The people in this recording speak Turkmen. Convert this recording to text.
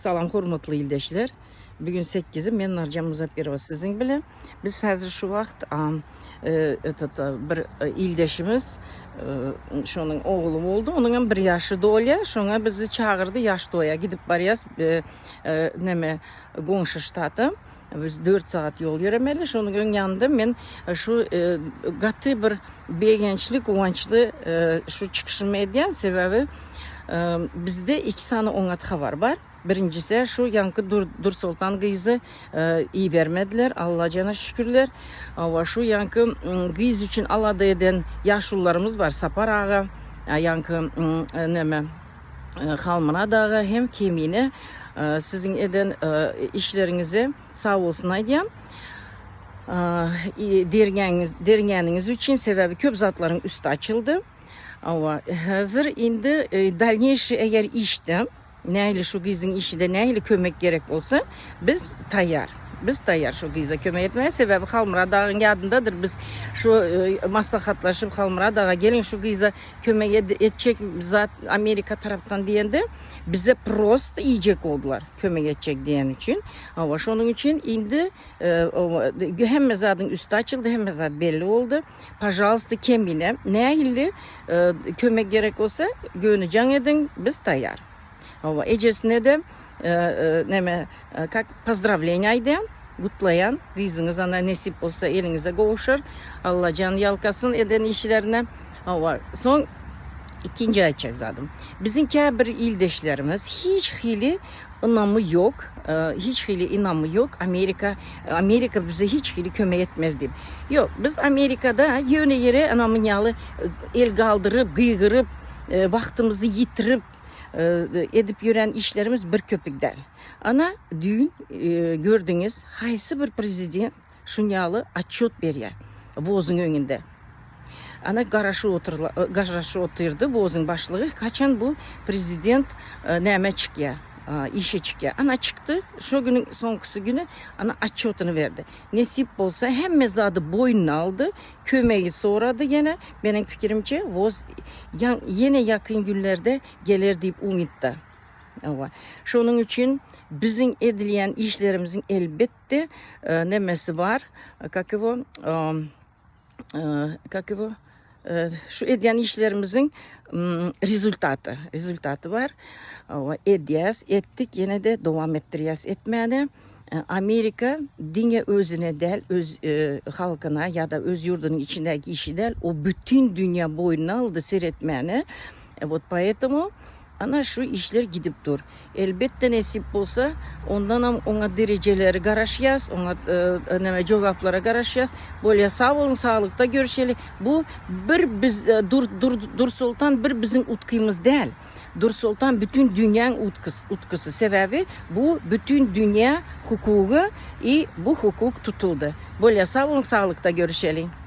Salam hormatly ildeşler. Bugün 8-i men Narjan Muzappirowa siziň bilen. Biz häzir şu wagt этот bir ildeşimiz şonuň ogly boldy. Onuň hem bir ýaşy dolýar. Şoňa bizi çagyrdy ýaş toýa gidip barýas. Neme goňşy ştata. Biz 4 sagat ýol ýöremeli. Şonuň öň ýanynda men şu gaty bir begençli, guwançly şu çykyşymy edýän. Sebäbi bizde iki sany oňat habar bar. Birinjisi şu ýaňky Dur Dursoltan gyzy ibermediler. Allajana şükürler. Hawa şu ýaňky gyz üçin alada eden ýaşulularymyz bar. Sapar aga, ýaňky neme Halmyrat aga hem Kemine siziň eden işleriňize sag bolsun aýdýan. Derňäňiz derňäniňiz üçin sebäbi köp zatlaryň üsti açyldy. Hawa, häzir indi dalneýşi eger işde Nähili şu gyzyň işinde nähili kömek gerek bolsa biz taýýar. Biz taýýar şu gyza kömek etmäge. Sebäbi Halmyrat agaň ýadyndadyr biz şu maslahatlaşyp Halmyrat aga geliň şu gyza kömek etjek zat Amerika tarapdan diýende bize prosto iýjek boldular kömek etjek diýen üçin. Hawa şonuň üçin indi hemme zadyň üsti açyldy hemme zat belli boldy. Pažalsta kemine nähili kömek gerek bolsa göni jaň ediň biz taýýar. Hawa ejesine-de neme kak pozdrawleniýe aýdýan gutlaýan gyzyňyz ana nesip bolsa eliňize gowuşar Allajan ýalkasyn eden işlerine. Hawa soň ikinji aýtjak zadym biziň käbir ildeşlerimiz hiç hili Ynamy ýok, hiç hili ynamy ýok, Amerika, Amerika bize hiç hili kömek etmez diýip. Ýok, biz Amerikada ýöne ýere ynamyn ýaly el galdyryp, gygyryp, wagtymyzy ýitirip edip ýören işlerimiz bir köpük däl. Ana, düýn gördüňiz, haýsy bir prezident Şun ýaly otçýot berýär wozyň öňünde. Ana garaşyp oturla garaşyp otyrdy wozyň başlygy haçan bu prezident nämä çykýar işe çykýar. Ana çykdy şo günüň soňkusy güni ana otçýotyny berdi. Nesip bolsa hemme zady boýnuna aldy kömegi sorady ýene meniň pikirimçe woz ýene ýakyn günlerde geler diýip umytda. Hawa. Şonuň üçin biziň edilýän işlerimiziň elbet de nemesi bar, kak ýego, kak ýego, şu edýän işlerimiziň rezultaty, rezultaty bar. Edýäs, etdik, ýene-de dowam etdirýäs etmäne. Amerika diňe özüne däl, öz halkyna ýa-da öz ýurdunyň içindäki işi däl, o bütin dünýä boýnuna aldy seretmäne. Wot poetomu Ana şu işler gidip dur. Elbetde nesip bolsa ondanam oňat derejeleri garaşýas, oňat neme jogaplara garaşýas. Bolýa sag boluň saglykda görüşeli. Bu bir biz Dur Dur Dursoltan bir biziň utkymyz däl. Dursoltan bütün dünýäň utkysy. Sebäbi bu bütün dünýä hukugy i bu hukuk tutuldy. Bolýa sag boluň saglykda görüşeli.